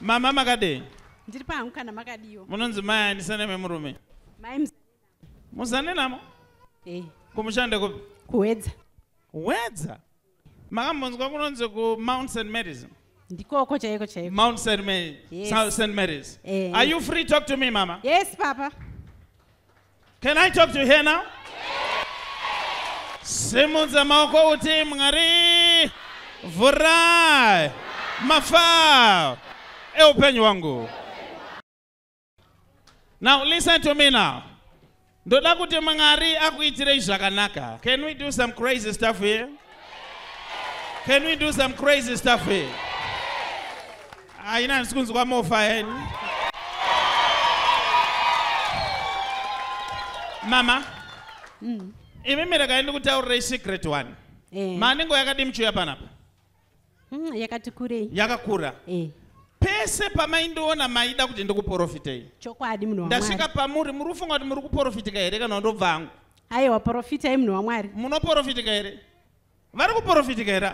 Mama makadii? Ndiri pangu kana makadiwa. Munonzi mai andisane memurume? Mai Muzane namo? Eh. Kumushande kupi? Kuwedza. Wedza? Makambonzwa kunonzi ku Mount St Mary's? Ndikoko chaiko chaiko. Mount St Mary's. Yes. South St Mary's. Eh. Are you free? Talk to me, mama. Yes, papa. Can I talk to her now? Simudza maoko uti Mwari vhurai mafao eupenyu hwangu. Now listen to me now. Ndoda kuti Mwari akuitirei zvakanaka. Can we do some crazy stuff here? Can we do some crazy stuff here? Aina handisi kunzwa mofa yeni. Mama, imimi regai ndikutaurirei secret one. Eh. Manengo yakadii muchiuya panapa? Yakati kurei. Yakakura. Eh. Pese pamaindiona maida kuti ndikuprofitei. Chokwadi munhu waMwari. Ndasvika pamuri, muri kufunga kuti muri kuprofitika here kana ndobva hangu? Aiwa, profitai munhu waMwari. Munoprofitika here? Vari kuprofitika here?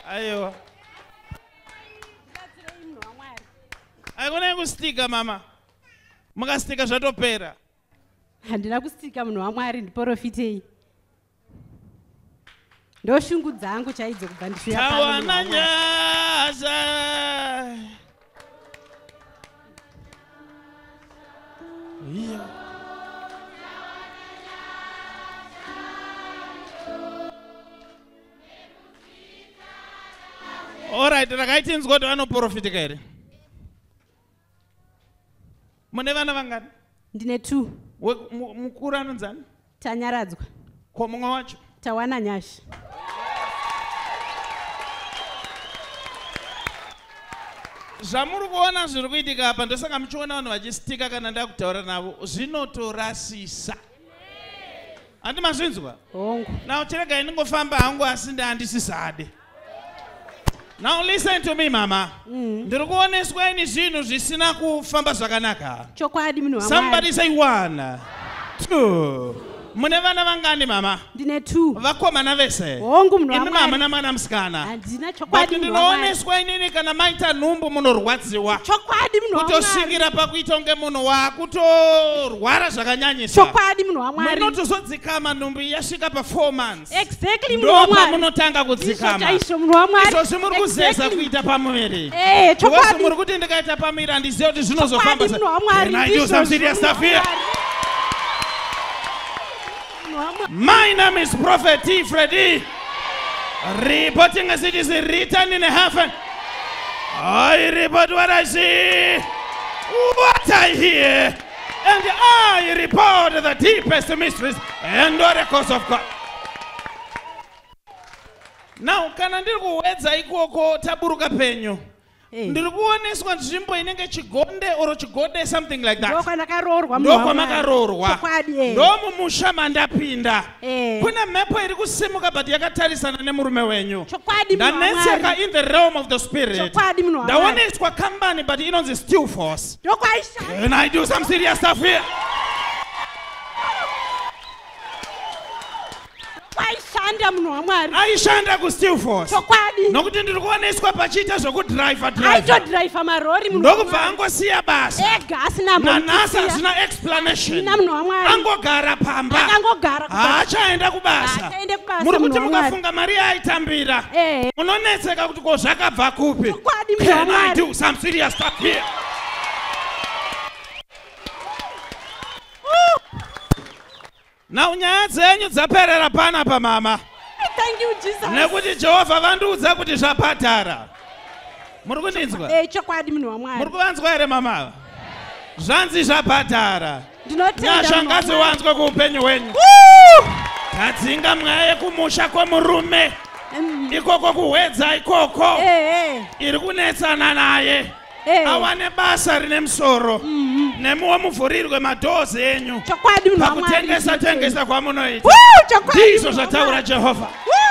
Aiwa. Aikonai kustika mama. Mukastika zvatopera. Handina kustika munhu waMwari, ndiprofitei. Ndoshungu dzangu chaidzo kubva ndishuya pano munhu Tawana waMwari. nyasha. Iya. Alright, rakaitinzwa kuti vanoprofitika here? Mune vana vangani? Ndine 2. Mukuru anonzani? Tanyaradzwa. Ko mumwe wacho? Tawana nyasha. Zvamuri kuona zviri kuitika apa, ndosaka muchiona vanhu vachistika kana ndakutaura navo, zvinotorasisa. Handi mazvinzwa? Hongu. Now chiregai ndingofamba hangu asi handisisade. Now listen to me mama. Ndiri kuoneswa ini zvinhu zvisina kufamba zvakanaka. Chokwadi munhu waMwari. Somebody say 1, 2. Mune vana vangani mama? Ndine 2. Vakomana vese. Hongu munhu Imi waMwari. mama namwana musikana. Handina chokwadi But munhu waMwari. ndinooneswa inini kana maita nhumbu munorwadziwa. Chokwadi munhu waMwari. Kutosvikira pakuita kunge munhu waakutorwara zvakanyanyisa. Chokwadi munhu waMwari. Munotozodzikama nhumbu yasvika pa 4 months. Exactly munhu waMwari. Ndopamunotanga kudzikama. Ndizvo chaizvo munhu waMwari. Izvozvi muri kuzeza Exactly. kuita pamuviri. Eh, chokwadi. Because muri kuti ndikaita pamuviri handizivi kuti zvinozofamba Chokwadi sei. munhu waMwari. Can I do Ndizvo some serious munhu stuff here? waMwari. My name is Prophet T. Freddy, reporting as it is written in heaven. I report what I see, what I hear, and I report the deepest mysteries and oracles of God. Now, kana ndiri kuwedza ikoko taburuka penyu, ndiri kuoneswa nzvimbo inenge chigonde or chigode, something like that. Ndokwandakaroorwa munhu waMwari. Ndokwamakaroorwa. Chokwadi eh. Ndomumusha mandapinda. Eh. Kune mhepo iri kusimuka but yakatarisana nemurume wenyu. Chokwadi munhu Ndanetseka waMwari. in the realm of the spirit. Chokwadi munhu waMwari. Ndaoneswa company but inonzi Steel Force. Ndokwaishanda. Can I do some serious stuff here? Kwaishanda munhu waMwari. Aishanda ku Steel Force. Chokwadi. Nokuti ndiri kuoneswa pachiita zvekudhiraivha dhiraivha. Aitodhiraivha marori munhu Ndokubva waMwari. angosiya basa. Ega asina Nanhasi ambomusiya. hazvina explanation. Hazvina munhu waMwari. Angogara pamba. Akangogara kubasa. Haachaenda kubasa. Haachaende kubasa Muri kuti munhu waMwari. mukafunga mari yaaitambira. Eh. Munonetseka kuti ko zvakabva kupi. Chokwadi munhu Can I waMwari. do some serious stuff here? Now nyaya dzenyu dzaperera panapa mama. Thank you Jesus. Nekuti Jehovha vandiudza kuti zvabhadhara. Muri kundinzwa? Eh, chokwadi munhu waMwari. Muri kuvanzwa here mama ava? Zvanzi zvabhadhara. Ndinotenda Nyasha munhu waMwari. ngadziwanzwe kuupenyu hwenyu. Tadzinga mweya yekumusha kwemurume. Ikoko kuhwedza ikoko. Iri kunetsana naye. Awane basa rine musoro. Nemiwo muvhurirwe madhozi enyu. Chokwadi munhu waMwari. Pakutengesa tengesa kwamunoita. Woo, chokwadi Ndizvo munhu zvataura waMwari. Jehovha. Woo!